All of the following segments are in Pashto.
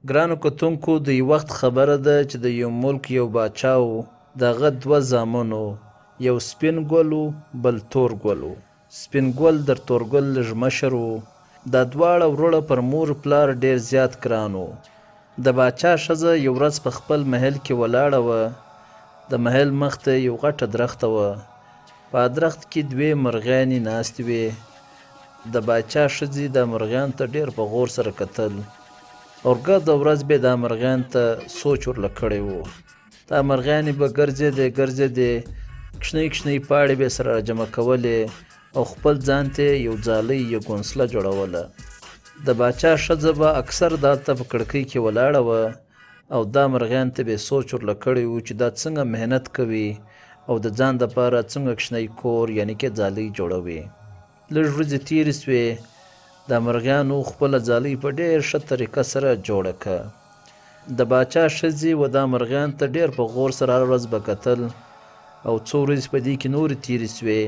ګرانو کتونکو د یو وخت خبره ده چې د یو ملک یو باچا و، د هغه دوه زامن و، یو سپین ګل و بل تور ګل و. سپین ګل در تور ګل لږ مشر و. دا دواړه وروړه پر مور پلار ډېر زیات ګران و. د باچا ښځه یو ورځ په خپل محل کې ولاړه وه، د محل مخ ته یو غټه درخته وه، په درخت کې دوې مرغیانې ناستې وې. د باچا ښځې دا مرغیانو ته ډېر په غور سره کتل او ګرده ورځ به دا مرغیانو ته سوچ ورله کړی و. دا مرغیانې به ګرځېدې ګرځېدې، کوچنۍ کوچنۍ پاڼې به یې سره راجمع کولې او خپل ځان ته یې یو ځالۍ یو ګونسله جوړوله. د باچا ښځه به اکثر دالته په کړکۍ کې ولاړه وه او دا مرغیانو ته به یې سوچ ورله کړی و چې دا څنګه محنت کوي او د ځان دپاره څنګه کوچنی کور یعنی کې ځالۍ جوړوي. لږ ورځې تېرې شوې، دا مرغیانو خپله ځالۍ په ډېر ښه طریقه سره جوړه که. د باچا ښځې و دا مرغیانو ته ډېر په غور سره هره ورځ به کتل او څو ورځې په دې کې نورې تېرې شوې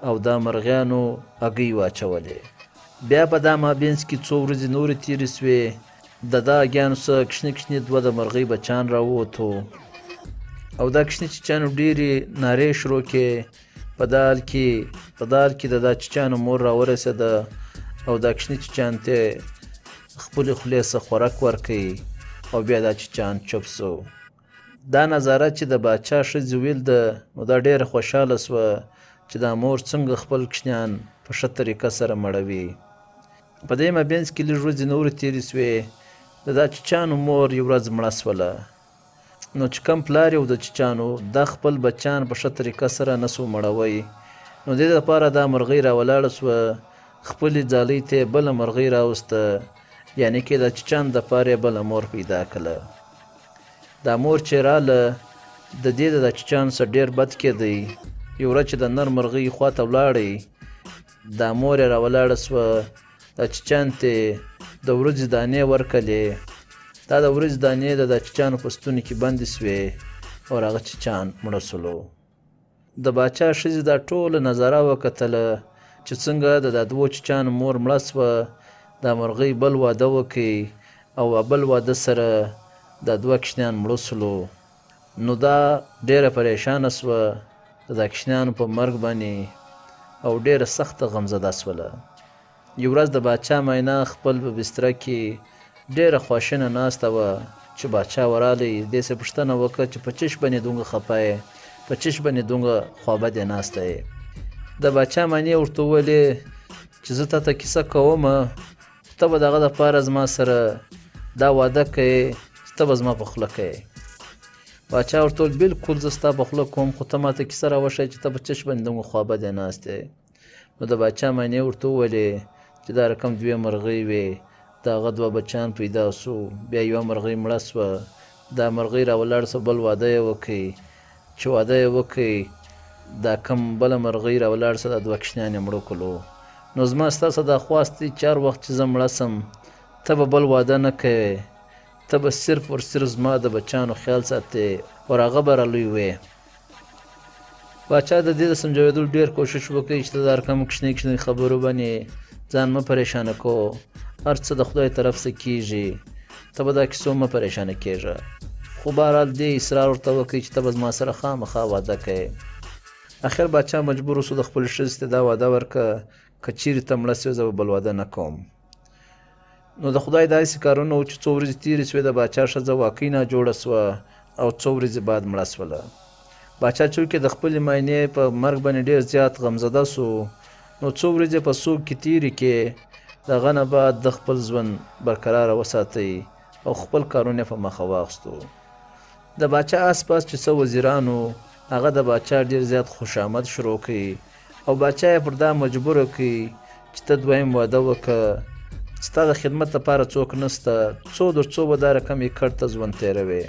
او دا مرغیانو هګۍ واچولې. بیا په دا مابینځ کې څو ورځې نورې تېرې شوې، د دا هګیانو څخه کوچني کوچني دوه د مرغۍ بچان راووتو او دا کوچني چیچانو ډېرې نارې شروع کړې. په دا حال کې په دا حال کې د دا چیچانو مور راورسېده او دا کوچني چیچان ته خپلې خولې څخه خوراک ورکړي او بیا دا چیچان چوپ سو. دا نظاره چې د باچا ښځې ولیده نو دا ډېره خوشحاله سوه چې دا مور څنګه خپل کوچنیان په ښه طریقه سره مړوي. په دې مابینځ کې لږ ورځې نورې تېرې سوې، د دا چیچانو مور یو ورځ مړه سوله. نو چې کوم پلار یې و د چیچانو دا خپل بچیان په ښه طریقه سره نه سو مړوی نو دې لپاره دا مرغۍ راولاړه سوه، خپلې ځالۍ ته یې بله مرغۍ راوسته، یعنې کې د چیچانو دپاره یې بله مور پیدا کړه. دا مور چې راله د دې د چیچانو سره ډېر بد کېدی. یو ورځ چې د نر مرغۍ خواته ولاړی دا مور یې راولاړه سوه، دا چیچان ته یې د ورځې دانې ورکلې، دا د ورځې دانې د دا چیچانو په ستوني کې بندې سوې او هغه چیچان مړه سولو. د باچا ښځې دا ټوله نظاره وکتله چې څنګه د دا دوو چیچانو مور مړه سوه، دا مرغۍ بل واده وکی او بل واده سره دا دوه کوچنیان مړه سولو. نو دا ډېره پریشانه سوه د دا کوچنیانو په مرګ باندې او ډېره سخته غمزده سوله. یو ورځ د باچا ماینه خپل په بستره کې ډېره خواشینه ناسته وه چې باچا ورالی، دې څه پوښتنه وکړه چې په چش باندې دومره خپه یې، په چش باندې دومره خوابدې ناسته یې؟ د باچا ماینې ورته وویلې چې زه تاته کیسه کوم، خو ته به د هغه دپاره زما سره دا وعده کوې چې ته به زما په خوله کوې. باچا ورته وویل بلکل زه ستا په خوله کوم، خو ته ماته کیسه راوښیه چې ته په چش باندې دومره خوابدې ناست یې. نو د باچا ماینې ورته وویلې چې دا رقم دوې مرغۍ وې، د هغه دوه بچیان پیدا سو، بیا یوه مرغۍ مړه سوه، دا مرغۍ راولاړه سوه بل واده یې وکړ، چې واده یې وکړ دا کم بله مرغۍ راولاړه سوه دا دوه کوچنیان یې مړه کړلو. نو زما ستا څخه دا خواست دی چې هر وخت چې زه مړه سم ته به بل واده نه کوې، ته به صرف اور صرف زما د بچیانو خیال ساتې اور هغه به رالوی وې. باچا د دې د سمجوېدلو ډېر کوشش وکړي چې د دا رقم کوچنۍ کوچنۍ خبرو باندې ځان مه پریشانه کو، هر څه د خدای طرف څخه کیږي، ته به دا کیسو مه پریشانه کېږه. خو بهرحال دې اصرار ورته وکړي چې ته به زما سره خامخا واده کوې. اخر باچا مجبور شو د خپلې ښځې ته دا وعده ورکړه که چیرې ته مړه سوې زه به بل واده نه کوم. نو د خدای داسې کارونه و چې څو ورځې تېرې سوې، د باچا ښځه واقعي ناجوړه سوه او څو ورځې بعد مړه سوله. باچا چونکې د خپلې ماینې په مرګ باندې ډېر زیات غمزده سو، نو څو ورځې په سوګ کې تېرې کړې. د هغه نه بعد ده خپل ژوند برقراره وساتی او خپل کارونه یې په مخه واخستو. د باچا آس پاس چې څه وزیران وو، هغه د باچا ډېر زیات خوشامد شروع کړ او باچا یې پر دا مجبور کړ چې ته دویم واده وکړه، ستا د خدمت لپاره څوک نشته، څو در څو به دا رقم یکړ ته ژوند تېروې.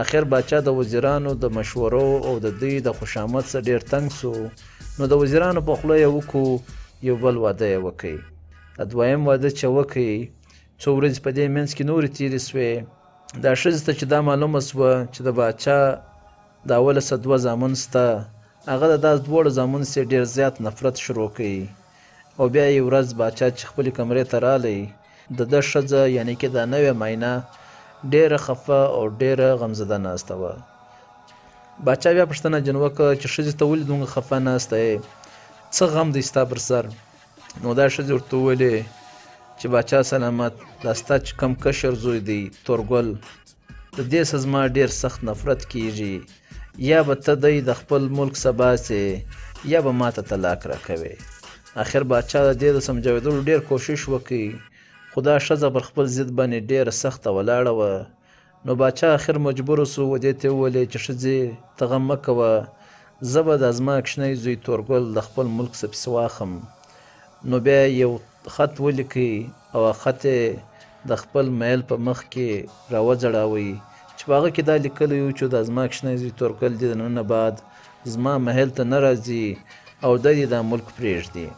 اخر باچا د وزیرانو د مشورو او د دوی د خوشامد څخه ډېر تنګ سو، نو د وزیرانو په خوله یې وکړو یو بل واده یې وکړ. دا دویم واده چې وکړ، څو ورځې په دې منځ کې نورې تېرې سوې. دا ښځې ته چې دا معلومه سوه چې د باچا د اوله څه دوه زامن سته، هغه د دا دواړو زامنو څخه ډېر زیات نفرت شروع کړ او بیا یې ورځ باچا چې خپلې کمرې ته رالی، د ده ښځه یعنی کې دا نوې ماینه ډېره خفه او ډېره غمزده ناسته وه. باچا بیا پوښتنه جن وکړه چې ښځې ته ولې دومره خفه ناسته یې، څه غم دی ستا پر سر؟ نو دا ښځې ورته وویلې چې باچا سلامت، دا ستا چې کم کشر زوی دی تورګل، د دې څخه زما ډېر سخت نفرت کیږي، یا به ته دی د خپل ملک څخه باسې یا به ماته طلاق راکوې. اخر باچا د دې د سمجاوېدلو ډېر کوشش وکړ، خو دا ښځه پر خپل ضد باندې ډېره سخته ولاړه وه. نو باچا اخر مجبور سو، و دې ته وویلې چې ښځې ته غم مه کوه، زه به دا زما کوچنی زوی تورګل د خپل ملک څخه پسې واخم. نو بیا یې یو خط ولیکی او هغه خط یې د خپل محل په مخ کې راوځړاوی چې په هغه کې دا لیکلی وو چې دا زما کوچنی زوی تورګل دې د نن نه بعد زما محل ته نه راځي او دی دې دا ملک پرېږدي.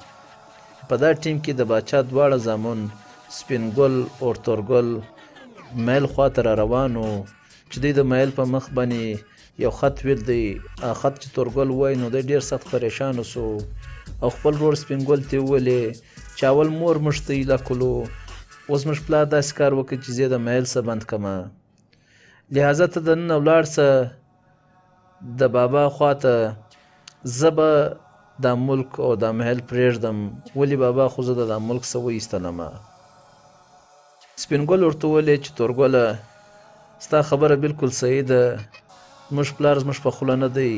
په دا ټیم کې د باچا دواړه زامن سپین ګل اور تورګل محل خواته را روان وو چې دوی د محل په مخ باندې یو خط ویل دی. هغه خط چې تورګل وای نو دی ډیر سخت پریشان سو او خپل ورور سپین ګل ته وویلې چې اول مور موږ ته ایله کړو، اوس موږ پلار داسې کار وکړ چې زه د محل څخه بند کمه، لهذا ته دننه ولاړ سه د بابا خواته، زه به دا ملک او دا محل پرېږدم، ولې بابا خو زه د دا ملک څخه وایستلمه. سپین ګل ورته وویلې چې تورګله ستا خبره بالکل صحیح ده، زموږ پلار زموږ په خوله نه دی،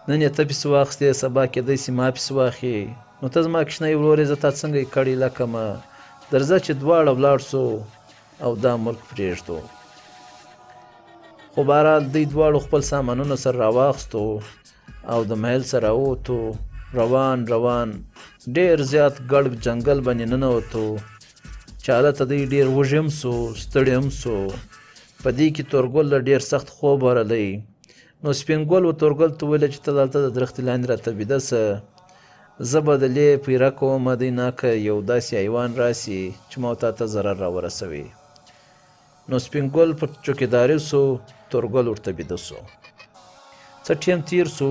نن یې ته پسې واخیستې، سبا کېدای سي ما پسې واخلي، نو ته زما کوچنی ورور یې، زه تا څنګه یې کړی لکمه، درځه چې دواړه ولاړ سو او دا ملک پرېږدو. خو بهرحال دوی دواړو خپل سامانونه سره راواخستو او د محل سره راووتو. روان روان ډېر زیات ګړ جنګل باندې ننوتو چې هلته دوی ډېر وږي هم سو، ستړي هم سو. په دې کې تورګل له ډېر سخت خوب ورغلی. نو سپین ګل و تورګل ته وویل چې ته دلته د درختې لاندې راته بیده سه، زه به د لې پیره کوم، دی ناکه یو داسې حیوان راسي چې ما او تا ته ضرر راورسوي. نو سپین ګل پر چوکیداري سو، تورګل ورته بیده سو. څه ټیم تیر سو،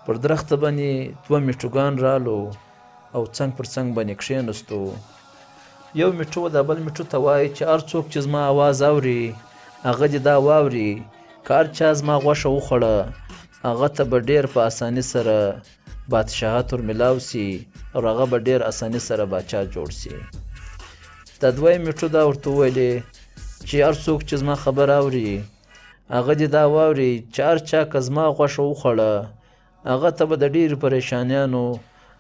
پر درخته باندې دوه میټوګان رالو او څنګ پر څنګ باندې کښېنستو. یو میټو دا بل میټو ته وایي چې هر څوک چې زما اواز اوري هغه دې دا واوري، که هر چا زما غوښه وخوړه هغه ته به ډېر په اساني سره بادشاهت ور ملاو سي او هغه به ډېر اساني سره باچا جوړ سي. دا دویم میټو دا ورته وویلې چې هر څوک چې زما خبره اوري هغه دې دا واوري چې هر چا که زما غوښه وخوړه هغه ته به د ډېرو پریشانیانو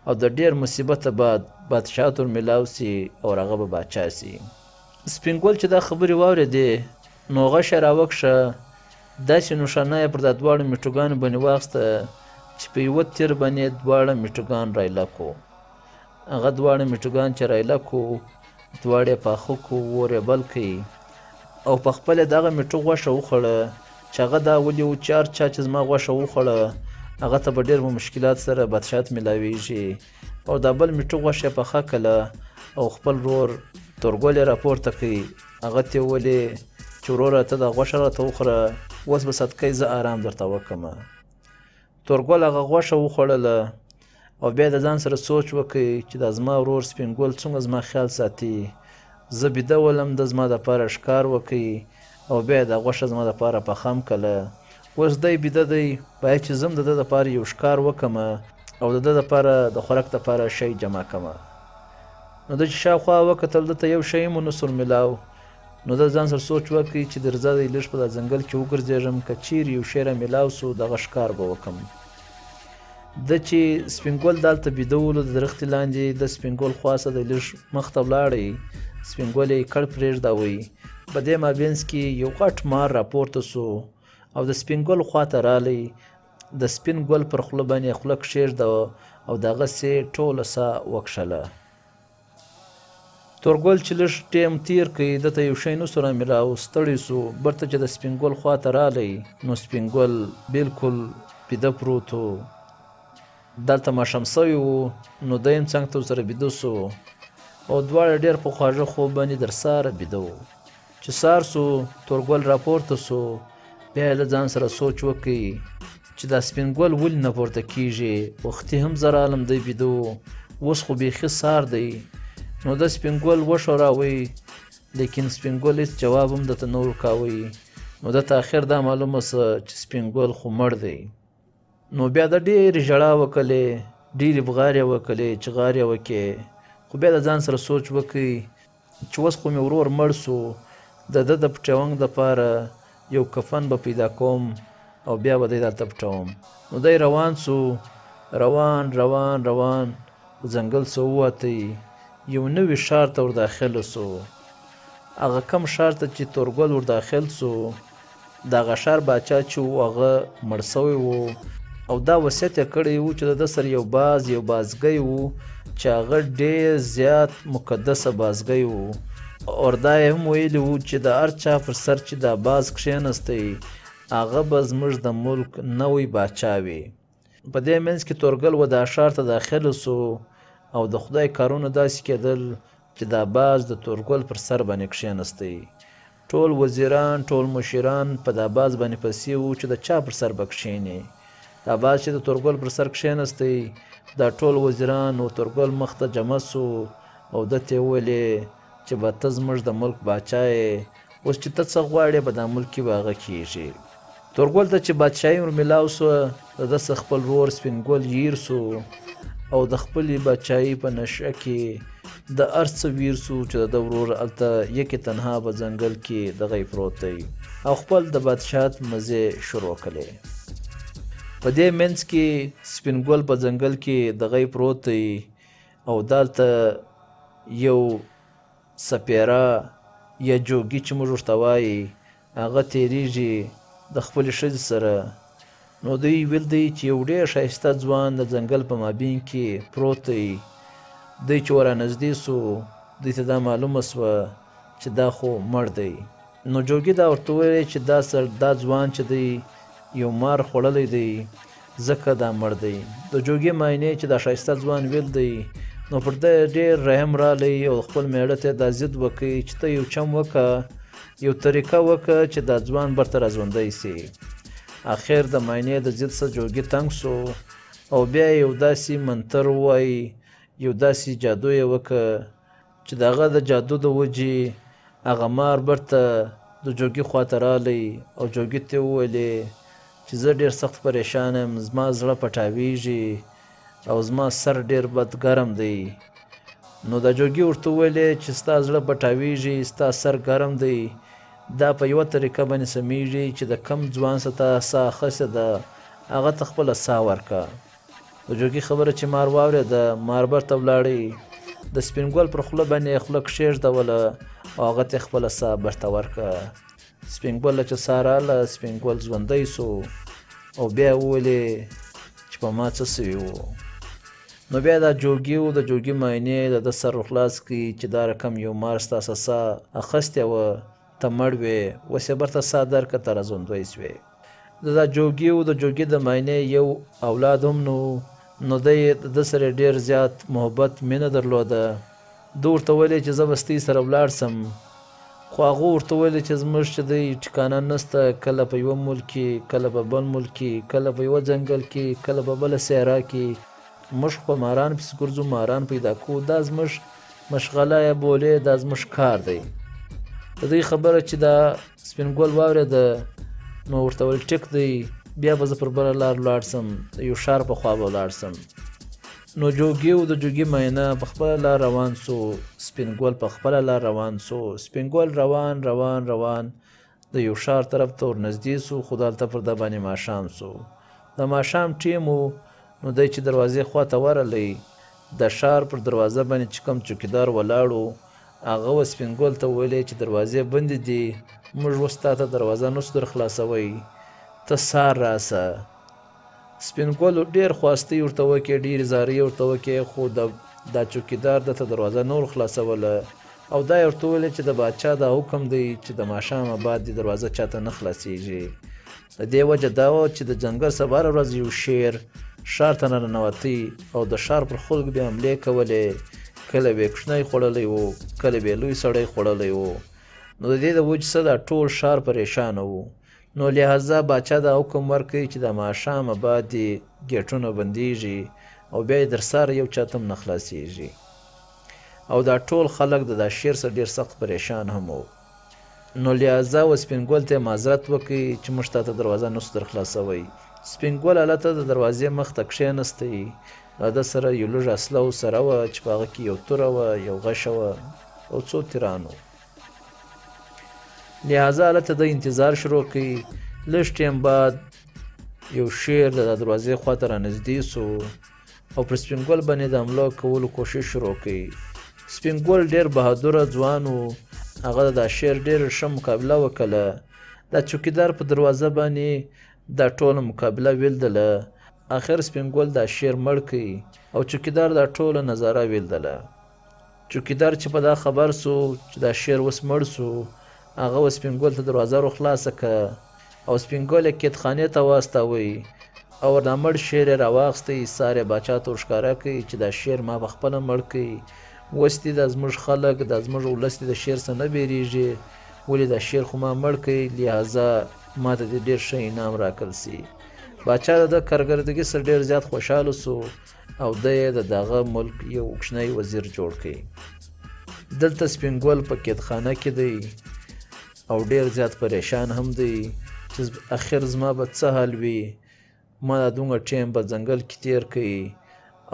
او د ډېر مصیبته بعد بادشاهت ور ملاو سي او هغه به باچا سي. سپین ګل چې دا خبرې واورېدې نو غوښه یې راوکښه، داسې نښانه یې پر دا دواړو میټوګانو باندې واخیسته چې په یوه تیر باندې دواړه میټوګان رایله کو. هغه دواړه میټوګان چې رایله کو دواړه یې پاخه کو، اور یې بل کړ او په خپله دغه میټو غوښه وخوړه چې هغه دا ولي و چې هر چا چې زما غوښه وخوړه هغه ته به ډېر په مشکلات سره بادشاهت ملاویږي. او دا بل میټو غوښه یې پخه کړه او خپل ورور تورګل یې راپورته کړ، هغه ته یې وویلې چې وروره ته دا غوښه راته وخوره، اوس به صدقه زه آرام درته وکړم. تورګل هغه غوښه وخوړله او بیا د ځان سره سوچ وکړ چې دا زما ورور سپین ګل څومره زما خیال ساتي، زه بیده ولم، ده زما دپاره ښکار وکړ او بیا یې دا غوښه زما دپاره پخه هم کړله. اوس دی بیده دی، باید چې زه هم د ده دپاره یو ښکار وکړم او د ده دپاره د خوراک دپاره شی جمع کړم. نو ده چې شاوخوا وکتل ده ته یو شی هم ونه سو ملاو. نو ده ځان سره سوچ وکړ چې درځه دی لږ په دا ځنګل کې وګرځېږم، که چیرې یو شی را ملاو سو دغه ښکار به وکړم. ده چې سپین ګل دالته بیده ولو د درختې لاندې، د سپین ګل خوا څخه دی لږ مخته ولاړی، سپین ګل یې کړ پرېږداوی. په دې مابینځ کې یو غټ مار راپورته سو او د سپین ګل خواته رالی، د سپین ګل پر خوله باندې خوله کښېږده او د هغه سې ټوله ساه وکښله. تورګل چې لږ ټیم تیر کړ، ده ته یو شی نه سو رامیلاو، ستړی سو. بیرته چې د سپین ګل خواته رالی نو سپین ګل بالکل بیده پروت و. دلته ماښام سوی و، نو دی هم څنګ ته ورسره بیده سو او دواړه ډېر په خواږه خوب باندې در ساره بیده وو. چې سهار سو تورګل راپورته سو، بیا یې له ځان سره سوچ وکړ چې دا سپین ګل ولې نه پورته کیږي، وختي هم زه رالم دی بیده و، اوس خو بیخي سهار دی. نو ده سپین ګل وښوراوی، لیکن سپین ګل هیڅ جواب هم ده ته نه ورکاوی. نو ده ته اخر دا معلومه سوه چې سپین ګل خو مړ دی. نو بیا ده ډېرې ژړا وکړې، ډېرې بغارې وکړې، چغارې وکړې، خو بیا د ځان سره سوچ وکړي چې اوس خو مې ورور مړ سو، د ده د پټېونګ دپاره یو کفن به پیدا کوم او بیا به دی دلته پټوم. نو دی روان سو، روان روان روان د ځنګل څخه ووتی، یو نوي ښار ته ورداخل سو. هغه کم ښار ته چې تورګل ورداخل سو، د هغه ښار باچا چې و هغه مړ سوی و او دا وصیت یې کړی و چې د ده سره یو باز یو بازګی و چې هغه ډېر زیات مقدسه بازګی و، اور دا یې هم ویلي وو چې د هر چا پر سر چې دا باز کښېنستی هغه به زموږ د ملک نوی باچا وي. په دې منځ کې تورګل و دا ښار ته داخل سو او د خدای کارونه داسې کېدل چې دا باز د تورګل پر سر باندې کښېنستی. ټول وزیران ټول مشیران په دا باز باندې پسې وو چې د چا پر سر به کښېني. دا باز چې د تورګل پر سر کښېنستی، دا ټول وزیران و تورګل مخ ته جمع سو او ده ته یې وویلې چې به ته زموږ د ملک باچا یې، اوس چې ته څه غواړې په دا ملک کې به هغه کېږي. تورګل ته چې بادشاهي ور ملاو سوه، د ده څخه خپل ورور سپین ګل هیر سو او د خپلې بادشاهي په نشه کې د هر څه ویر سو چې د ده ورور هلته یکې تنها په ځنګل کې دغی پروت دی او خپل د بادشاهت مزې شروع کړې. په دې منځ کې سپین ګل په ځنګل کې دغی پروت دی او دالته یو سپیره یا جوګي چې موږ ورته وایي هغه تیریږي د خپلې ښځې سره. نو دوی ویل دی چې یو ډېر ښایسته ځوان د ځنګل په مابین کې پروت دی. دوی چې ورانږدې سو، دوی ته دا معلومه سوه چې دا خو مړ دی. نو جوګي دا ورته وویل چې دا سر دا ځوان چې دی یو مار خوړلی دی ځکه دا مړ دی. د جوګي ماینې چې دا ښایسته ځوان ویل دی نو پر ده ډېر رحم رالی او خپل مېړه ته دا ضد وکړي چې ته یو چم وکړه، یو طریقه وکړه چې دا ځوان برته راژوندی سي. اخر د ماینې د ضد څخه جوګي تنګ سو او بیا یې یو داسې منتر ووایي، یو داسې جادو یې وکړه چې د هغه د جادو د وجې هغه مار برته د جوګي خواته رالی او جوګي ته یې وویلې چې زه ډېر سخت پریشان یم، زما زړه پټاویږي او زما سر ډېر بد ګرم دی. نو دا جوګي ورته وویلې چې ستا زړه پټاویږي، ستا سر ګرم دی، دا په یوه طریقه باندې سمیږي چې د کم ځوان څخه تا ساه اخیستې ده هغه ته خپله ساه ورکړه. د جوګي خبره چې مار واورېده، مار برته ولاړی، د سپین ګل پر خوله باندې یې خوله کښېږدوله او هغه ته یې خپله ساه برته ورکړه. سپین ګل له چې ساه راله، سپین ګل ژوندی سو او بیا یې وویلې چې په ما څه سوي وو. نو بیا دا جوګي او د جوګي ماینې د ده سر ورخلاص کړي چې دا رقم یو مار ستا څخه ساه اخیستې وه، ته مړ وې، اوس یې برته ساه درکړه، ته راژوندی سوې. د دا جوګي او د جوګي د ماینې یو اولاد هم نه و، نو دی د ده سره یې ډېر زیات محبت مینه درلوده. ده ورته ویلې چې زه به ستۍ سره ولاړ سم، خو هغو ورته ویلې چې زموږ چې دی ټکانه نشته، کله په یوه ملک کې، کله په بل ملک کې، کله په یوه ځنګل کې، کله په بله صحرا کې، موږ خو په ماران پسې ګرځو، ماران پیدا کوو، دا زموږ مشغله یې بولې، دا زموږ کار دی. د دوی خبره چې دا سپین ګل واورېده نو ورته ویل ټیک دی، بیا به زه پر بله لار ولاړ سم، د یو ښار په خوا به ولاړ سم. نو جوګي او د جوګي ماینه په خپله لار روان سو، سپین ګل په خپله لار روان سو. سپین ګل روان روان روان د یو ښار طرف ته ورنږدې سو، خو دلته پر ده باندې ماښام سو. د ماښام ټیم و، نو دی چې دروازې خواته ورغلی، د ښار پر دروازه باندې چې کوم چوکیدار ولاړ و، هغه و سپین ګل ته وویلې چې دروازې بندې دي، موږ اوس تاته دروازه نسو در خلاصوی، ته سهار راسه. سپین ګل ډېر خواستۍ ورته وکړې، ډېرې زارۍ یې ورته وکړې، خو د دا چوکیدار ده ته دروازه نه ور خلاصوله او دا یې ورته وویل چې د باچا دا حکم دی چې د ماښامه بعد دې دروازه چاته نه خلاصېږي. د دې وجه دا وه چې د ځنګل سبا ورځ یو شیر ښار ته راننوتی او د ښار پر خلکو بې حملې کولې، کله به یې کوچنی خوړلی و، کله به یې لوی سړی خوړلی و، نو د دې د وجې څخه دا ټول ښار پریشانه و. نو لهذا باچا دا حکم ورکړ چې د ماښامه بعد دې ګېټونه بندېږي او بیا یې در ساره یو چاته هم نه خلاصېږي. او دا ټول خلک د دا شیر سره ډیر سخت پریشان هم وو. نو لهذا و سپین ګل ته یې معذرت وکړ چې موږ تاته دروازه نسو در خلاصوی. سپین ګل هلته د دروازې مخ ته کښېنستی. له ده سره یو لږ اسله ورسره وه چې په هغه کې یو توره وه، یو غشه وه او څو تیران وو. لهذا هلته ده انتظار شروع کړ. لږ ټیم بعد یو شیر د دروازې خواته رانږدې سو او پر سپین ګل باندې د حمله کولو کوشش شروع کړ. سپین ګل ډیر بهادره ځوان و، هغه د دا شیر ډیره ښه مقابله وکړه. دا چوکیدار په دروازه باندې دا ټوله مقابله ویلدله. اخر سپین ګل دا شیر مړ کړ او چوکیدار دا ټوله نظاره ویلدله. چوکیدار چې په دا خبر سو چې دا شیر اوس مړ سو، هغه و سپین ګل ته دروازه ور خلاصه که او سپین ګل یې کیدخانې ته واستاوی او دا مړ شیر یې راواخستی، سار یې باچا ته ورښکاره کړ چې دا شیر ما په خپله مړ کړ، اوس دې دا زموږ خلک، دا زموږ ولس دې د شیر څخه نه بیریږي، ولې دا شیر خو ما مړ کړ، لهذا ما ته دې ډیر ښه انعام راکړل سي. باچا د ده کارګردګي سره ډیر زیات خوشحاله سو او دی یې د دغه ملک یو کوچنی وزیر جوړ کړ. دلته سپین ګل په قیدخانه کې دی او ډیر زیات پریشان هم دی چې اخر زما به څه حال وي، ما دا دومره ټیم په ځنګل کې تیر کړ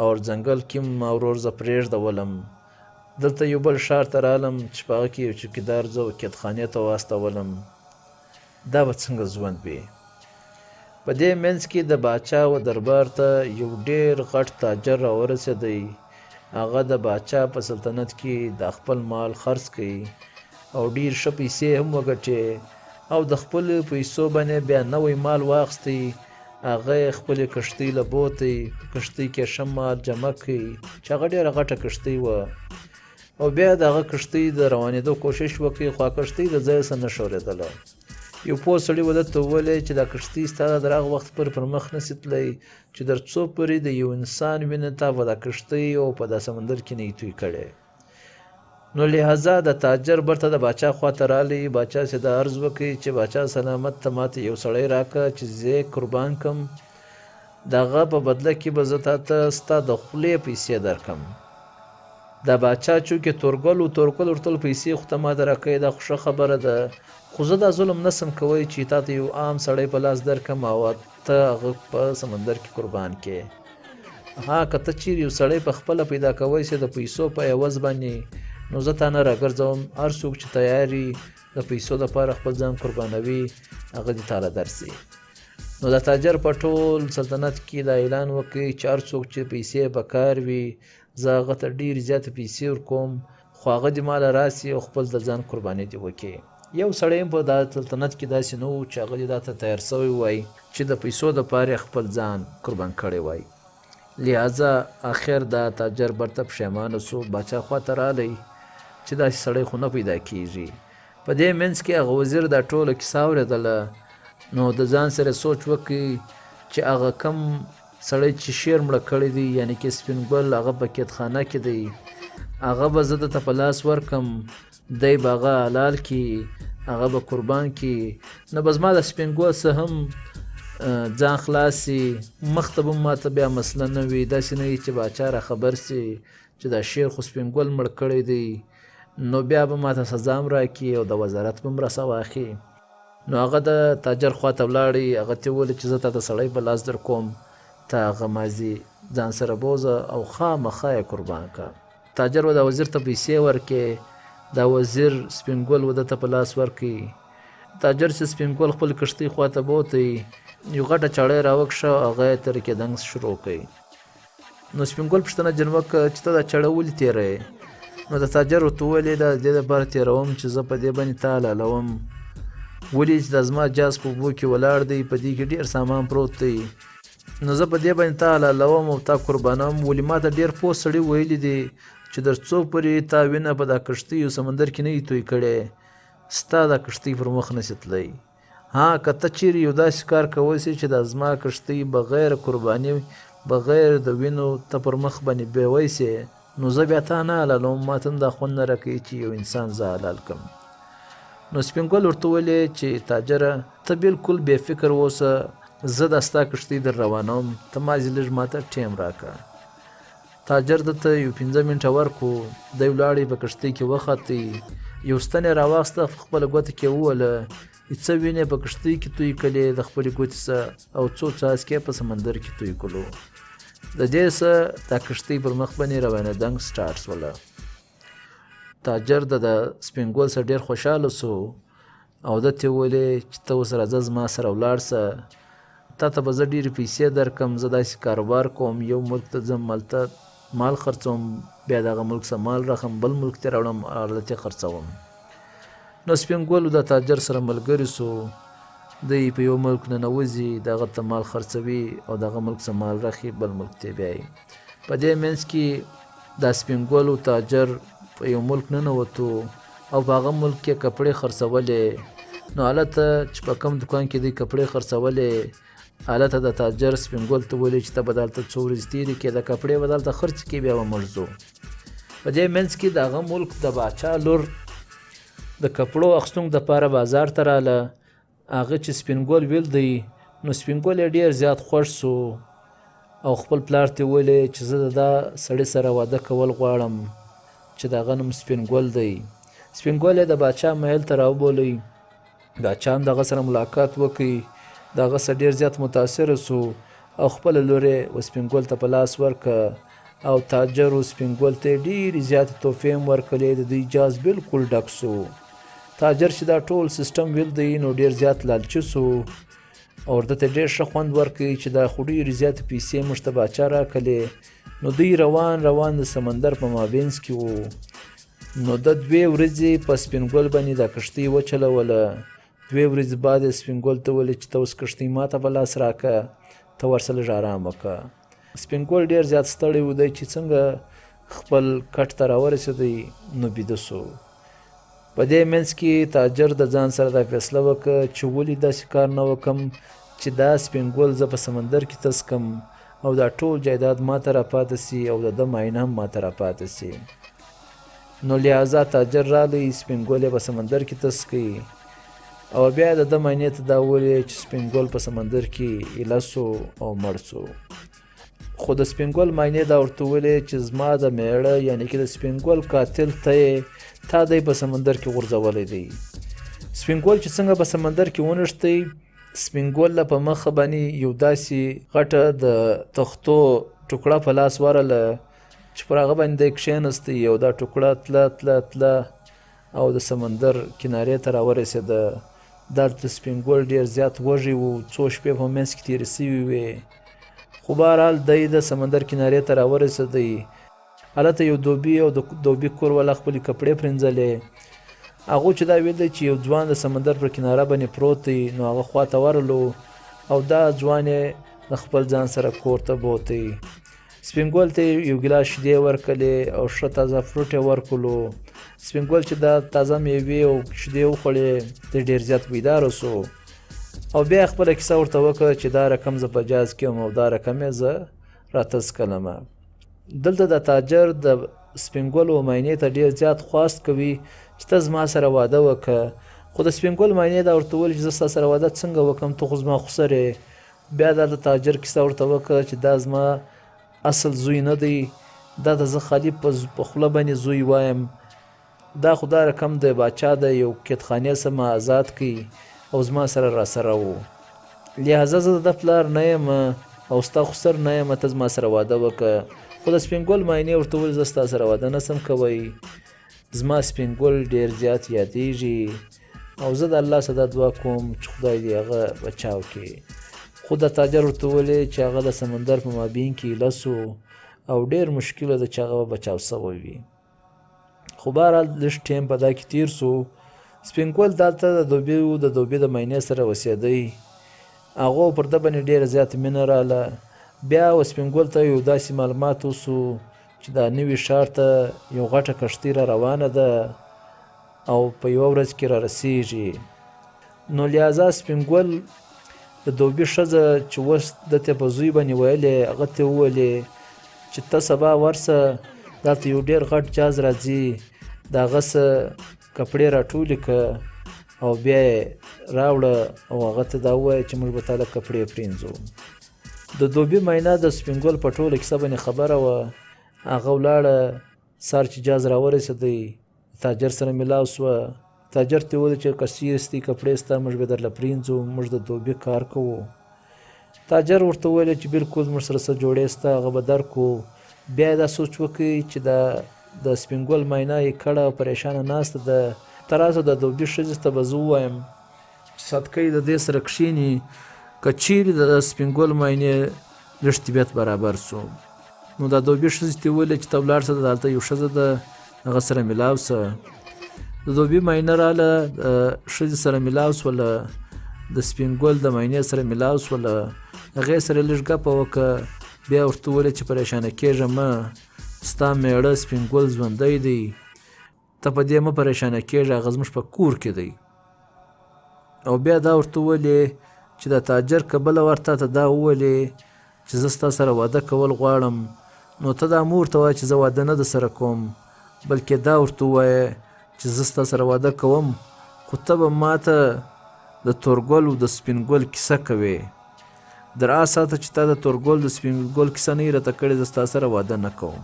او ځنګل کې ما ورور زه پرېږدولم. دلته یو بل ښار ته رالم چې په هغه کې یو چوکیدار زه و قیدخانې ته واستولم. دا به څنګه ژوند وي؟ په دې منځ کې د باچا و دربار ته یو ډیر غټ تاجر راورسېدی. هغه د باچا په سلطنت کې د خپل مال خرڅ کړ او ډیر ښه پیسې هم وګټې او د خپلو پیسو باندې بیا نوی مال واخیستی. هغه یې خپلې کښتۍ له بوتی، په کښتۍ کې ښه مال جمع کړ چې هغه ډیره غټه کښتۍ وه او بیا د هغه کښتۍ د روانېدو کوشش وکړ، خو کښتۍ د ځای څخه نه ښورېدله. یو پوه سړي وده ته وویل چې دا کښتۍ ستا د هغه وخت پر پر مخ نه سي تللی چې در څو پورې د یو انسان وینه تا په دا کښتۍ او په دا سمندر کې نه یې توی کړې. نو لهذا د تاجر برته د باچا خواته رالی، باچا سي دا عرض وکړ چې باچا سلامت ته ماته یو سړی راکه چې زه قربان کم، د هغه په بدله کې به زه تاته ستا د خولې پیسې درکم. دا باچا چونکې تورګل و، تورګل ورته وویل پیسې خو ته ماته راکوې دا خو ښه خبره ده، خو زه دا ظلم نه سم کوی چې تاته یو عام سړی په لاس درکم او ته هغه په سمندر کې قربان کې. ها که ته چیرې یو سړی په خپله پیدا کوی سې د پیسو په عوض باندې نو زه تا نه راګرځوم، هر څوک چې تیار وي د پیسو دپاره خپل ځان قربانوي هغه دې تاله درسي. نو د تاجر په ټول سلطنت کې دا اعلان وکړي چې هر څوک چې پیسې په کار وي زه هغه ته ډېرې زیاتې پیسې ورکوم، خو هغه دې ماله راسي او خپل د ځان قرباني دې وکړي. یو سړی هم په دا سلطنت کې داسې نه و چې هغه دې دا ته تیار شوی وای چې د پیسو دپاره یې خپل ځان قربان کړی وای. لهذا اخر دا تاجر برته پښیمانه شو، باچا خواته رالی چې داسې سړی خو نه پیدا کیږي. په دې منځ کې هغه وزیر دا ټوله کیسه اورېدله، نو د ځان سره سوچ وکړي چې هغه کم سړی چې شیر مړه کړی دی، یعنی کې سپین ګل، هغه په کیدخانه کې دی، هغه به زه ده ته په لاس ورکم، دی به هغه حلال کړي، هغه به قربان کړي، نو به زما د سپین ګل څه هم ځان خلاص سي، مخته به ماته بیا مسله نه وي، داسې نه وي چې باچا را خبر سي چې دا شیر خو سپین ګل مړ کړی دی، نو بیا به ماته سزا هم راکړي او د وزارت به هم راسه واخلي. نو هغه د تاجر خواته ولاړی، هغه ته وویل چې زه تاته سړی په لاس درکوم، ته هغه مازی ځان سره بوځه او خامخا یې قربان که. تاجر و دا وزیر ته پیسې ورکړې، دا وزیر سپین ګل و ده ته په لاس ورکړ. تاجر چې سپین ګل خپل کښتۍ خواته بوتی، یو غټه چاړه یې راوکښه او هغه یې ترې کیدنګ شروع کړ. نو سپین ګل پوښتنه جن وکړه چې ته دا چړه ولې تېروې؟ نو د تاجر ورته وویل دا د دې لپاره تېروم چې زه په دې باندې تا حلالوم، ولې چې دا زما جاز په اوبو کې ولاړ دی، په دې کې ډېر سامان پروت دی، نو زه په دې باندې تا حلالوم او تا قربانوم، ولې ما ته ډېر پوه سړي ویلي دي چې در څو پورې تا وینه په دا کښتۍ او سمندر کې نه وي توی کړې، ستا دا کښتۍ پر مخ نه شي تللی. ها که ته چیرې یو داسې کار کوی سې چې دا زما کښتۍ بغیر قرباني بغیر د وینو ته پر مخ باندې بیوی سې نو زه بیا تا نه حلالوم، ماته هم دا خوند نه راکوي چې یو انسان زه حلال کړم. نو سپین ګل ورته وویلې چې تاجره ته بلکل بې فکر اوسه، زه دا ستا کښتۍ در روانوم، ته مازې لږ ماته ټیم راکړه. تاجر ده ته یو پنځه منټه ورکو، دی ولاړی په کښتۍ کې وختی، یو ستن یې راواخسته په خپله ګوته کې یې ووله، څه وینې په کښتۍ کې توی کلې د خپلې ګوتې څه او څو څاڅکې یې په سمندر کې توی کړو. د دې څه دا کښتۍ پر مخ باندې روانېدنګ سټارټ شوله. تاجر د سپین ګل سره ډېر خوشحاله شو او ده ته وویلې چې ته اوس راځه زما سره ولاړ شه، تا ته به زه ډېرې پیسې درکړم، زه داسې کاروبار کوم، یو ملک ته ځم هلته مال خرڅوم، بیا د هغه ملک څخه مال راخم بل ملک ته راوړم او هلته یې خرڅوم. نو سپین ګل د تاجر سره ملګری شو، دی په یو ملک ننوځي، د هغه ته مال خرڅوي او د هغه ملک څخه مال راخي بل ملک ته یې بیایي. په دې منځ کې دا سپین ګل او تاجر په یو ملک ننوتو او په هغه ملک کې کپړې خرڅولې. نو هلته چې په کوم دکان کې دوی کپړې خرڅولې، هلته د تاجر سپین ګل ته وویل چې ته به دلته څو ورځې تېرې کړې، دا کپړې به دلته خرڅې کړې، بیا به موږ ځو. په دې منځ کې د هغه ملک د باچا لور د کپړو اخستونکو دپاره بازار ته راله. هغه چې سپین ګل ویل دی نو سپین ګل یې ډېر زیات خوښ شو او خپل پلار ته یې وویل چې زه د دا سړي سره واده کول غواړم چې د هغه نوم سپین ګل دی. سپین ګل یې د باچا محل ته راوبولی. باچا هم د هغه سره ملاقات وکړ، د هغه څخه ډېر زیات متاثر شو او خپله لور یې و سپین ګل ته په لاس ورکړه او تاجر و سپین ګل ته یې ډېرې زیاتې تحفې هم ورکړلې. د دوی جاز بالکل ډک شو. تاجر چې دا ټول سیستم ویل دی نو ډېر زیات لالچي شو او ده ته ډېر ښه خوند ورکړي چې دا خو ډېرې زیاتې پیسې موږ ته باچا راکړلې. نو دوی روان روان د سمندر په مابینځ کې وو، نو ده دوې ورځې په سپین ګل باندې دا کښتۍ وچلوله. دوې ورځې بعد یې سپین ګل ته وویل چې ته اوس کښتۍ ماته په لاس راکړه، ته ورسه لږ ارام وکړه. سپین ګل ډېر زیات ستړی و، دی چې څنګه خپل کټ ته راورسېدی نو بیده شو. په دې منځ کې تاجر د ځان سره دا فیصله وکړه چې ولې داسې کار نه وکم چې دا سپین ګل زه په سمندر کې تس کم او دا ټول جایداد ماته راپاته سي او د ده ماین هم ماته راپاته سي. نو لهذا تاجر رالی، سپین ګل یې په سمندر کې تس کړي او بیا د ده ماینې ته دا وویل چې سپین ګل په سمندر کې ایله سو او مړ سو. خو د سپین ګل ماینې دا ورته وویلې چې زما د میړه یعنی کې د سپین ګل قاتل ته یې، تا دی په سمندر کې غورځولی دی. سپین ګل چې څنګه په سمندر کې ونښتی، سپین ګل له په مخه باندې یو داسې غټه د تختو ټوکړه په لاس ورله چې پر هغه باندې دی کښېنستی او دا ټوکړه تله تله تله او د سمندر کنارې ته راورسېده. دلته سپین ګل ډېر زیات وږی و، څو شپې په منځ کې تېرې شوې وې، خو بهرحال دی د سمندر کنارې ته راورسېدی. هلته یو دوبي او د دوبي کور والا خپلې کپړې پرېنځلې. هغو چې دا ویل چې یو ځوان د سمندر پر کناره باندې پروت دی، نو هغه خواته ورلو او دا ځوان یې د خپل ځان سره کور ته بوتی. سپین ګل ته یو ګیلاس شیدې ورکړلې او ښه تازه فروټ یې ورکړلو. سپین ګل چې دا تازه میوې او شیدې وخوړې، دی ډېر زیات بیداره شو او بیا یې خپله کیسه ورته وکړه چې دا رقم زه په جاز کې وم او دا رقم یې زه راته څکلم. دلته د تاجر د سپین ګل و ماینې ته ډېر زیات خواست کوي چې ته زما سره واده وکړه، خو د سپین ګل ماینې دا ورته وویل چې زه ستا سره واده څنګه وکړم، ته خو زما خسر یې. بیا دا د تاجر کیسه ورته وکړه چې دا زما اصل زوی نه دی، دا ته زه خالي په خوله باندې زوی وایم، دا خو دا رقم د باچا د یو قیدخانې څخه ما ازاد کړي او زما سره راسره و، لهذا زه د ده پلار نه یم او ستا خسر نه یم، ته زما سره واده وکړه. خو د سپین ګل ماینې ورته وویل زه ستا سره واده نه شم کوی، زما سپین ګل ډېر زیات یادېږي او زه د الله څخه دا دعا کوم چې خدای دې هغه بچاو کړي. خو د تاجر ورته وویل چې هغه د سمندر په مابین کې ایله شو او ډېر مشکله ده چې هغه به بچاو شوی وي. خو بهرحال لږ ټیم په دا کې تیر شو. سپین ګل دلته د دوبي و، د دوبي د ماینې سره اوسېدی. هغو پر ده باندې ډېره زیاته مینه راله. بیا و سپین ګل ته یو داسې معلومات وشو چې دا نوي ښار ته یو غټه کښتۍ را روانه ده او په یوه ورځ کې را رسیږي. نو لهذا سپین ګل د دوبي ښځه چې اوس ده ته په زوی باندې ویلې، هغه ته وویلې چې ته سبا ورسه، دلته یو ډېر غټ جاز راځي، د هغه څه کپړې راټولې که او بیا یې راوړه او هغه ته دا ووایه چې موږ به تاله کپړې پرېنځو. د دوبي ماینه د سپین ګل په ټوله کیسه باندې خبره وه. هغه ولاړه، سهار چې جاز راورسېدی، تاجر سره ملاو سوه. تاجر ته یې وویل چې که چیرې ستې کپړې سته موږ به درله پرېنځو، موږ د دوبي کار کوو. تاجر ورته وویل چې بلکل زموږ سره څه جوړې سته هغه به درکړو. بیا یې دا سوچ وکړ چې دا د سپین ګل ماینه یې کړه او پریشانه ناسته ده، ته راسه د دوبي ښځې ته به زه ووایم چې صدقه د دې سره کښېني، که چیرې د سپین ګل ماینې لږ طبیعت برابر سو. نو دا دوبي ښځې ته وویل چې ته ولاړ سه، دلته یو ښځه ده هغه سره ملاو سه. د دوبي ماینه راله، ښځې سره ملاو سوله، د سپین ګل د ماینې سره ملاو سوله، هغې سره لږ ګپه وکړه. بیا ورته وویل چې پریشانه کېږه مه، ستا مېړه سپین ګل ژوندی دی، ته په دې مه پریشانه کېږه، هغه زموږ په کور کې دی. او بیا دا ورته وویلې چې دا تاجر که بله وار تا ته دا وویلې چې زه ستا سره واده کول غواړم، نو ته دا مه ورته وایه چې زه واده نه درسره کوم، بلکې دا ورته ووایه چې زه ستا سره واده کوم، خو ته به ماته د تورګل او د سپین ګل کیسه کوې. در هغه ساعته چې تا د تورګل د سپین ګل کیسه نه وي راته کړې، زه ستا سره واده نه کوم.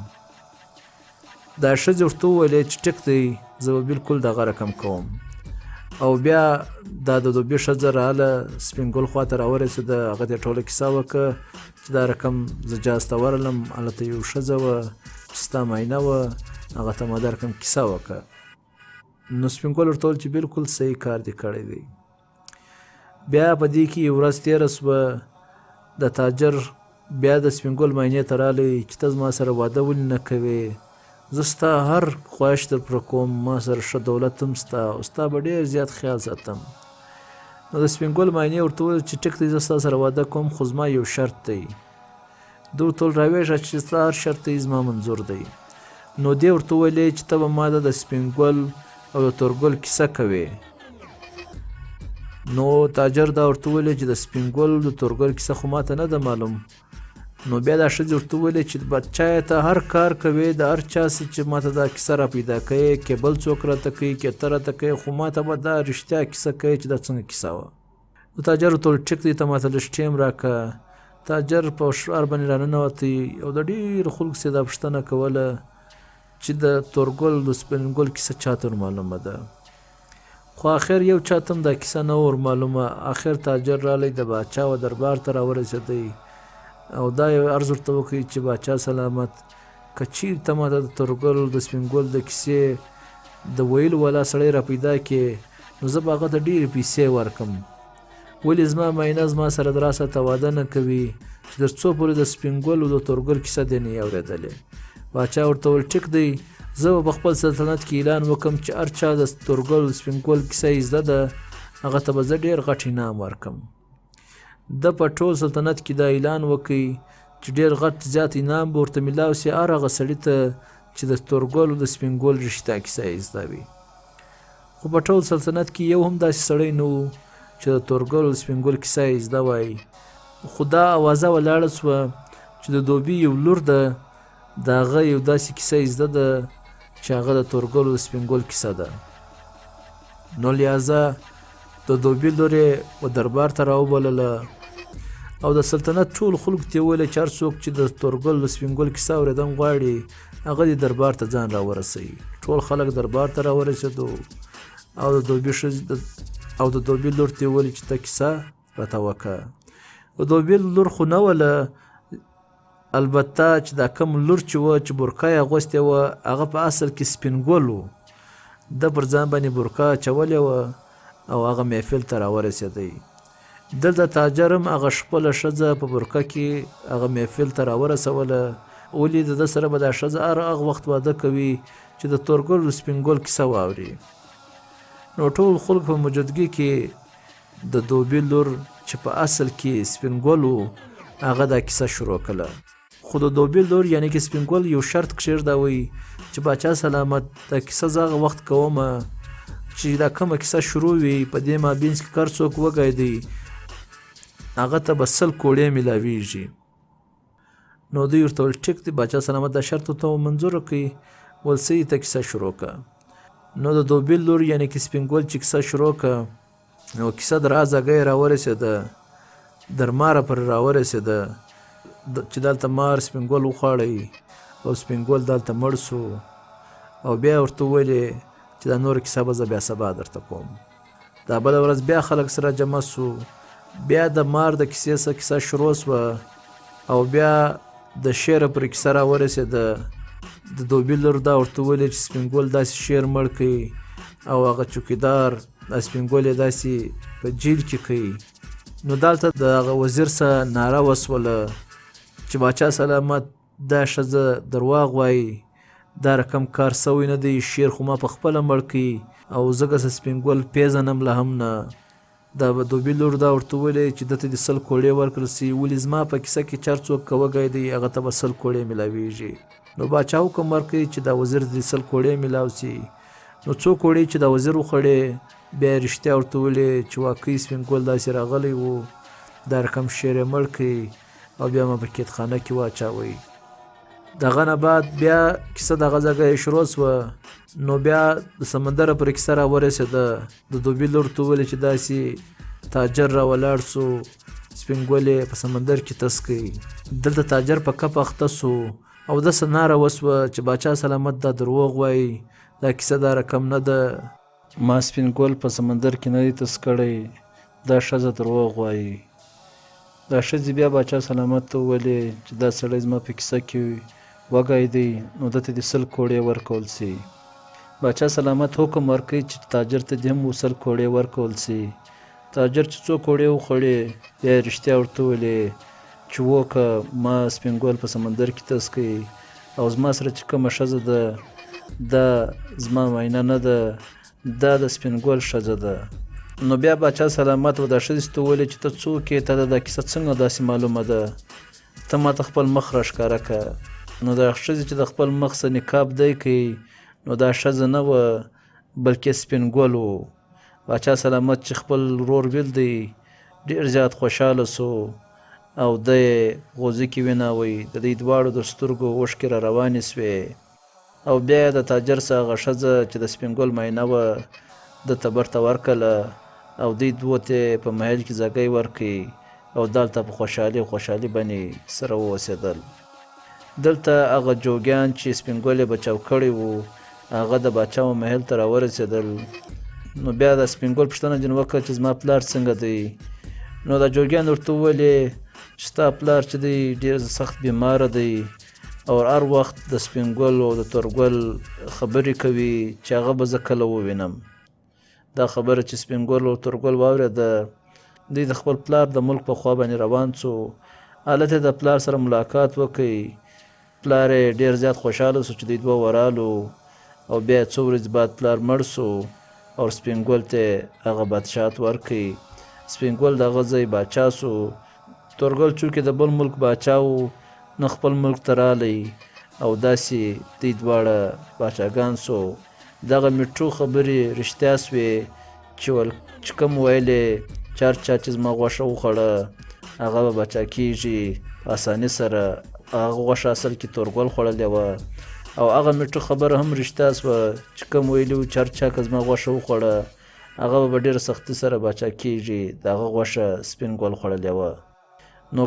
دا ښځې ورته وویلې چې ټیک دی، زه به بلکل دغه رقم کوم. او بیا دا د دوبي ښځه راله سپین ګل خواته راورسېده، هغه ته یې ټوله کیسه وکړه چې دا رقم زه جاز ته ورغلم، هلته یو ښځه وه چې ستا ماینه وه، هغه ته ما دا رقم کیسه وکړه. نو سپین ګل ورته وویل چې بلکل صحیح کار دې کړی دی. بیا په دې کې یو ورځ تېره شوه، د تاجر بیا د سپین ګل ماینې ته راغی چې ته زما سره واده ولې نه کوې، زه ستا هر خواهش در پوره کوم، ما سره ښه دولت هم سته او ستا به ډېر زیات خیال ساتم. نو د سپین ګل ماینې ورته وویل چې ټیک دی، زه ستا سره واده کوم، خو زما یو شرط دی. ده ورته وویل راویښه چې ستا هر شرط دی زما منظور دی. نو دې ورته وویلې چې ته به ما ته د سپین ګل او د تور ګل کیسه کوې. نو تاجر دا ورته وویلې چې د سپین ګل د تور ګل کیسه خو ماته نه ده معلوم. نو بیا دا ښځې ورته وویلې چې بچایه ته هر کار کوې، د هر چا سي چې ماته دا کیسه را پیدا کوې، که بل څوک راته کوي که ته راته کوې، خو ماته به دا رښتیا کیسه کوې چې دا څنګه کیسه وه. نو تاجر ورته وویل ټیک دی، ته ماته لږ ټیم راکړه. تاجر په ښار باندې راننوتی او د ډېرو خلکو څخه دا پوښتنه کوله چې د تورګل د سپین ګل کیسه چاته ور معلومه ده. خو اخر یو چاته هم دا کیسه نه ور معلومه. اخر تاجر رالی د باچا و دربار ته راورسېدی او دا یې عرض ورته وکړ چې باچا سلامت، که چیرته ماته د تورګل د سپین ګل د کیسې د ویلو والا سړی را پیدا کړې، نو زه به هغه ته ډېرې پیسې ورکړم. ولې زما ماینه زما سره دراسه ته واده نه کوي چې تر څو پورې د سپین ګل او د تورګل کیسه دې نه وي اورېدلې. باچا ورته وویل ټیک دی، زه به په خپل سلطنت کې اعلان وکړم چې هر چا د تورګل او سپین ګل کیسه یې زده ده، هغه ته به زه ډېر غټ انعام ورکړم. ده په ټول سلطنت کې دا اعلان وکړ چې ډېر غټ زیات انعام به ورته ملاو شي هر هغه سړي ته چې د تورګل او د سپین ګل رښتیا کیسه یې زده وي. خو په ټول سلطنت کې یو هم داسې سړی نه و چې د تورګل او سپین ګل کیسه یې زده وای. خو دا اوازه ولاړه شوه چې د دوبي یو لور ده، د هغه یو داسې کیسه یې زده ده چې هغه د تورګل او سپین ګل کیسه ده. نو لهذا د دوبي لور یې و دربار ته راوبلله او د سلطنت ټول خلکو ته یې وویل چې هر څوک چې د تورګل او سپین ګل کیسه اورېدن غواړي هغه دې دربار ته ځان راورسوي. ټول خلک دربار ته راورسېدو او د دوبي ښځې او د دوبي لور ته یې وویل چې ته کیسه راته وکړه. د دوبي لور خو نه وله، البته چې دا کوم لور چې وه چې برقع یې اغوستې وه هغه په اصل کې سپین ګل و. ده پر ځان باندې برقع اچولې وه او هغه محفل ته راورسېدی. دلته تاجر هم هغه خپله ښځه په برقع کې هغه محفل ته راورسوله، ولې د ده سره به دا ښځه هر هغه وخت واده کوي چې د تورګل او سپین ګل کیسه واوري. نو ټول خلک په موجودګي کې د دوبي لور چې په اصل کې سپین ګل و هغه دا کیسه شروع کړه. خو د دوبي لور یعنی کې سپین ګل یو شرط کښېږداوی چې باچا سلامت دا کیسه زه هغه وخت کوم چې دا کومه کیسه شروع وي په دې مابینځ کې که هر څوک وږی دی هغه ته به 100 کوړې میلاویږي. نو دوی ورته ویل ټیک دی باچا سلامت دا شرط ورته منظور کړي، ول سي ته کیسه شروع که. نو د دوبي لور یعنی کې سپین ګل چې کیسه شروع که نو کیسه در ازګۍ راورسېده، در ماره پر راورسېده چې دلته مار سپین ګل وخواړی. او سپین ګل دلته مړ سو. او بیا ورته وویلې چې دا نوره کیسه به زه بیا سبا درته کوم. دا بله ورځ بیا خلک سره جمع سو، بیا د مار د کیسې څخه کیسه شروع سوه او بیا د شعر پر کیسه را ورسېده. د دوبي لور دا ورته وویلې چې سپین ګل داسې شعر مړ کړي او هغه چوکیدار دا سپین ګل یې داسې په جیل کې کوي. نو دلته د هغه وزیر څخه ناره وسوله چې باچا سلامت دا ښځه درواغ وایي، دا رقم کار سوی نه دی، شعر خو ما په خپله مړ کړي او زه که سپین ګل پیژنم له هم نه. دا به دوبي لور دا ورته وویلې چې ده ته دې 100 کوړې ورکړل سي، ولې زما په کیسه کې چې هر څوک که وږی دی هغه ته به 100 کوړې میلاویږي. نو باچا حکم ورکړي چې دا وزیر دې 100 کوړې میلاو سي. نو څو کوړې چې دا وزیر وخوړې بیا یې رښتیا ورته وویلې چې واقعي سپین ګل داسې راغلی و، دا رقم شعر یې مړ کړي او بیا ما په قیدخانه کې واچاوی. دغه نه بعد بیا کیسه دغه ځای شروع سوه. نو بیا د سمندره پر کیسه را ورسېده. د دوبي لور ته وویلې چې داسې تاجر را ولاړ سو، سپین ګل یې په سمندر کې تس کړي. دلته تاجر په کپ اخته سو او داسې ناره وسوه چې باچا سلامت دا دروغ وایي، دا کیسه دا رقم نه ده، ما سپین ګل په سمندر کې نه دی تس کړی، دا ښځه دروغ وایي. دا ښځې بیا باچا سلامت ته وویلې چې دا سړی زما په کیسه کې وږی دی، نو ده ته دې 100 کوړې ورکول سي. باچا سلامت حکم ورکړي چې تاجر ته دې هم 100 کوړې ورکول سي. تاجر چې څو کوړې وخوړې بیا یې رښتیا ورته وویلې چې وکه ما سپین ګل په سمندر کې تس کړي او زما سره چې کومه ښځه ده دا زما معاینه نه ده، دا د سپین ګل ښځه ده. نو بیا باچا سلامت و دا ښځې ته وویلې چې ته څوک یې، تا ته دا کیسه څنګه داسې معلومه ده، ته ما ته خپل مخ راښکاره که. نو دا ښځې چې د خپل مخ څه نقاب دی کوي نو دا ښځه نه وه بلکې سپین ګل و. باچا سلامت چې خپل ورور ویل دی ډېر زیات خوشحاله سو او دی یې غوزي کې ویناوی. د دوی دواړو د سترګو اوښکې را روانې سوې. او بیا یې د تاجر څخه هغه ښځه چې د سپین ګل ماینه وه ده ته برته ورکړله او دوی دوو ته یې په محل کې ځای ورکړي او دلته په خوشحالي خوشحالي باندې سره واوسېدل. دلته هغه جوګیان چې سپین ګل یې بچاو کړی وو هغه د باچا و محل ته راورسېدل. نو بیا د سپین ګل پوښتنه ځینې وکړه چې زما پلار څنګه دی. نو دا جوګیان ورته وویلې چې ستا پلار چې دی ډېر سخت بیماره دی او هر وخت د سپین ګل او د تور ګل خبرې کوي چې هغه به زه کله ووینم. دا خبره چې سپین ګل او تور ګل واورېده دوی د خپل پلار د ملک په خوا باندې روان سو. هلته د پلار سره ملاقات وکړي. پلار یې ډېر زیات خوشحاله سو چې دوی دوه ورالو او بیا څو ورځې بعد پلار مړ سو او سپین ګل ته هغه بادشاهت ورکړي. سپین ګل د هغه ځای باچا سو. تور ګل چونکې د بل ملک باچا و نو خپل ملک ته رالی او داسې دوی دواړه باچاګان سو. دغه میټو خبرې رښتیا سوې چې ول چې کوم ویلې چې هر چا چې زما غوښه وخوړه هغه به باچا کېږي په اساني سره. هغه غوښه اصل کې تور ګل خوړلې وه او هغه میټو خبره هم رښتیا سوه چې کوم ویلي وو چې هر چا که زما غوښه وخوړه هغه به په ډېره سختي سره باچا کېږي، د هغه غوښه سپین ګل خوړلې وه. نو